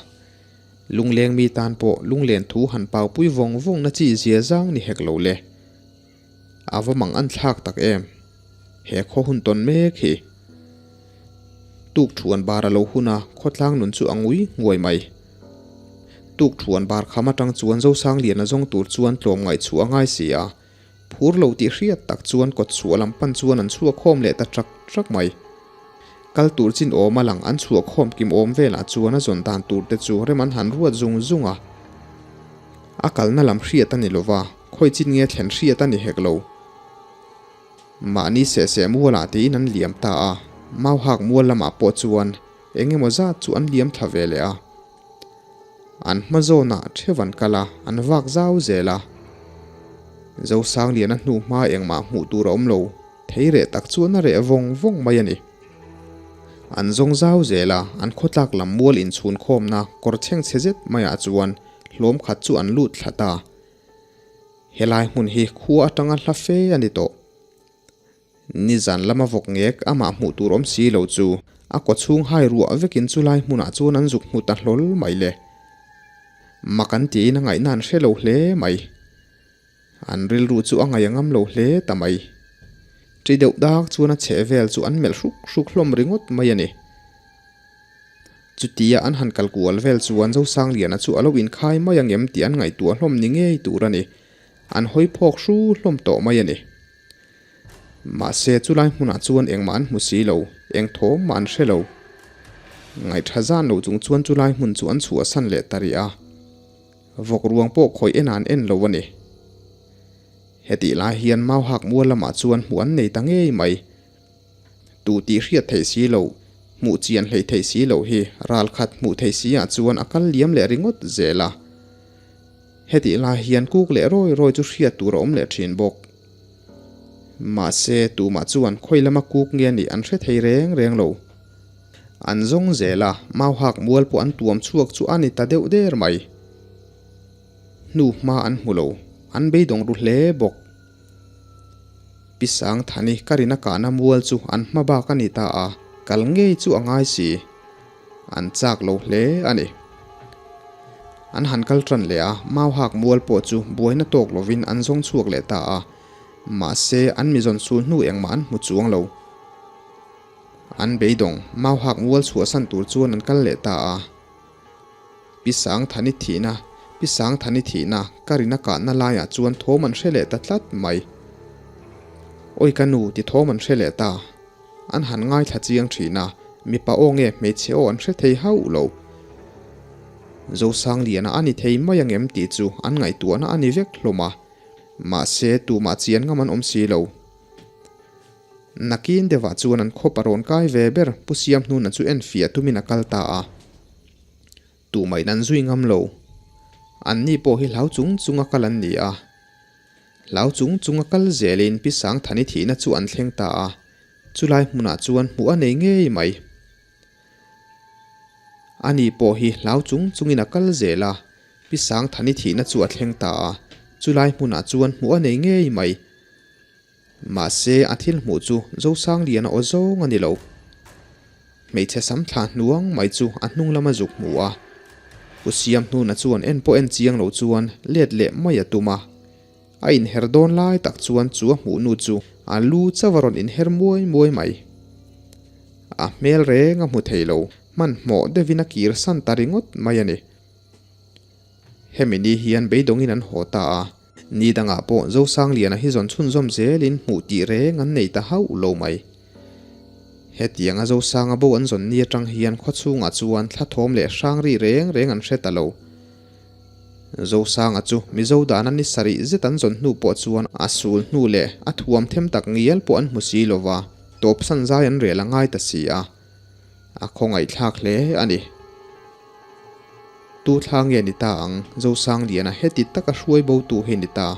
Speaker 1: Lungleng mi tan pawh lunglen thu han paupui vawng vawng na chi zia zang ni hek lo le. A va mang an thlak tak em? He khaw hun tawn mek hi. Tuk thuan bar a lo hun a, khawtlang nun chu a ngui nguai mai. Tuk thuan bar kham atang chuan Zosangliana zawng tur chuan tlawmngaih chhuah a ngai si a. Phur lo tih hriat tak chuan kawt chhuah lam pan chuan an chhuak khawm leh ta trak trak mai. Kal tur chin awm a lang an chhuah khawm kim awm velah chuan a zawn dan tur te chu rem an han ruat zung zung a. A kalna lam hriat a ni lo va, khawi chin nge thlen hriat a ni hek lo. Mahni sehseh mualah tiin an liam ta a, Mauhak mual lamah pawh chuan eng emaw zat chu an liam thla ve leh a. An hma zawnah theuh an kal a, an vak zau zel a. Zosangliana hnu hma engmah hmuh tur a awm lo, thei reh tak chuan a reh vawng vawng mai a ni. An zawng zau zel a, an khawtlak lam mual inchhun khawmna kawr chhengchhe zet maiah chuan hlawm khat chu an lut thla ta. Helai hmun hi khua atanga hla fe a ni tawh. Nizan lama vawk ngek amah hmuh tur awm si lo chu a kaw chhung hai ruah vekin chu lai hmunah chuan an zuk hmu ta hlawl mai le. Mak an tiin a ngaihna an hre lo hle mai. An rilru chu a ngaih a ngam lo hle ta mai. Ṭi deuh dak chuan a chheh vel chu an melh hruk hruk hlawm ringawt mai a ni. Chutia an han kal kual vel chuan Zosangliana chu a lo inkhai mai ang em tih an ngaihtuah hlawm ni ngei tur a ni. An hawi phawk hru hlawm tawh mai a ni. Mahse, chulai hmunah chuan engmah an hmu si lo, eng thawm mah an hre lo. Ngaihṭha zan lo chung chuan chulai hmun chu an chhuahsan leh ta rih a. Vawk ruang pawh khawih en an en lo a ni. Hetih lai hian Mauhak mual lamah chuan hmuh an nei ta ngei mai. Tu tih hriat theih si lo, hmuh chian hleih theih si loh hi ralkhat hmuh theih si ah chuan a kal liam leh ringawt zel a. Hetih lai hian kuk leh rawi rawi chu hriat tur a awm leh thin bawk. Mahse, tumah chuan khawi lama kuk nge nih an hre thei reng reng lo. An zawng zel a, Mauhak mual pawh an tuam chhuak chu a ni ta deuh der mai. Hnu hma an hmu lo, an beidawng ru hle bawk. Pi Sangthani ka rina kahna mual chu an hma bak a ni ta a, kal ngei chu a ngai si. An chak lo hle a ni. An han kal tan leh a, Mauhak mual pawh chu buaina tawk lovin an zawng chhuak leh ta a. Mahse, an mizawn sul hnu engmah an hmu chuang lo. An beidawng, Mauhak mual chhuahsan tur chuan an kal leh ta a. Pi Sangthani thihna, Pi Sangthani thihna, ka rina kahna laiah chuan thawm an hre leh ta tlat mai. Awi ka nu, ti thawm an hre leh ta. An han ngaithla chiang thin a, mipa aw nge hmeichhe aw an hre thei hauh lo. Zosangliana a ni thei mai ang em tih chu an ngaihtuahna a ni vek hlawm a, mahse tumah chian ngam an awm si lo. Nakin deuhah chuan an khawp a rawn kai ve ber Pu Siamhnuna chu enfiah tumin a kal ta a. Tumah in an zui ngam lo. Anni pawh hi hlau chung chunga kal an ni a. Hlau chung chunga kal zelin Pi Sangthani thihna chu an thleng ta a, chulai hmunah chuan hmuh a nei ngei mai. Ani pawh hi hlau chung chungin a kal zel a, Pi Sangthani thihna chu a thleng ta a, chulai hmunah chuan hmuh a nei ngei mai. Mahse, a thil hmuh chu Zosangliana aw zawng a ni lo. Hmeichhe sam thla hnuang mai chu a hnung lama zuk hmu a. Pu Siamhnuna chuan en pawh en chiang lo chuan let leh mai a tum a. A inher dawn lai tak chuan chu a hmuh nu chu a lu chauh a rawn inher muai muai mai. A hmel reng a hmu thei lo, hmanhmawh deuhin a kir san ta ringawt mai a ni. Hemi ni hian beidawngin an haw ta a, ni dangah pawh Zosangliana hi zawn chhunzawm zelin hmuh tih reng an nei ta hauh lo mai. Hetianga Zosanga bo an zawn ni atang hian khawchhungah chuan thla thawm leh hrang ri reng reng an hre ta lo. Zosanga chu Mizo dana ni sarih zet an zawn hnu pawh chuan a sul hnu leh a thuam them tak ngial pawh an hmu si lo va, tawpsan zai an rel a ngai ta si a. A khawngaihthlak hle a ni. Tu thla nge ni ta ang, Zosangliana heti taka hruai bo tu hi ni ta.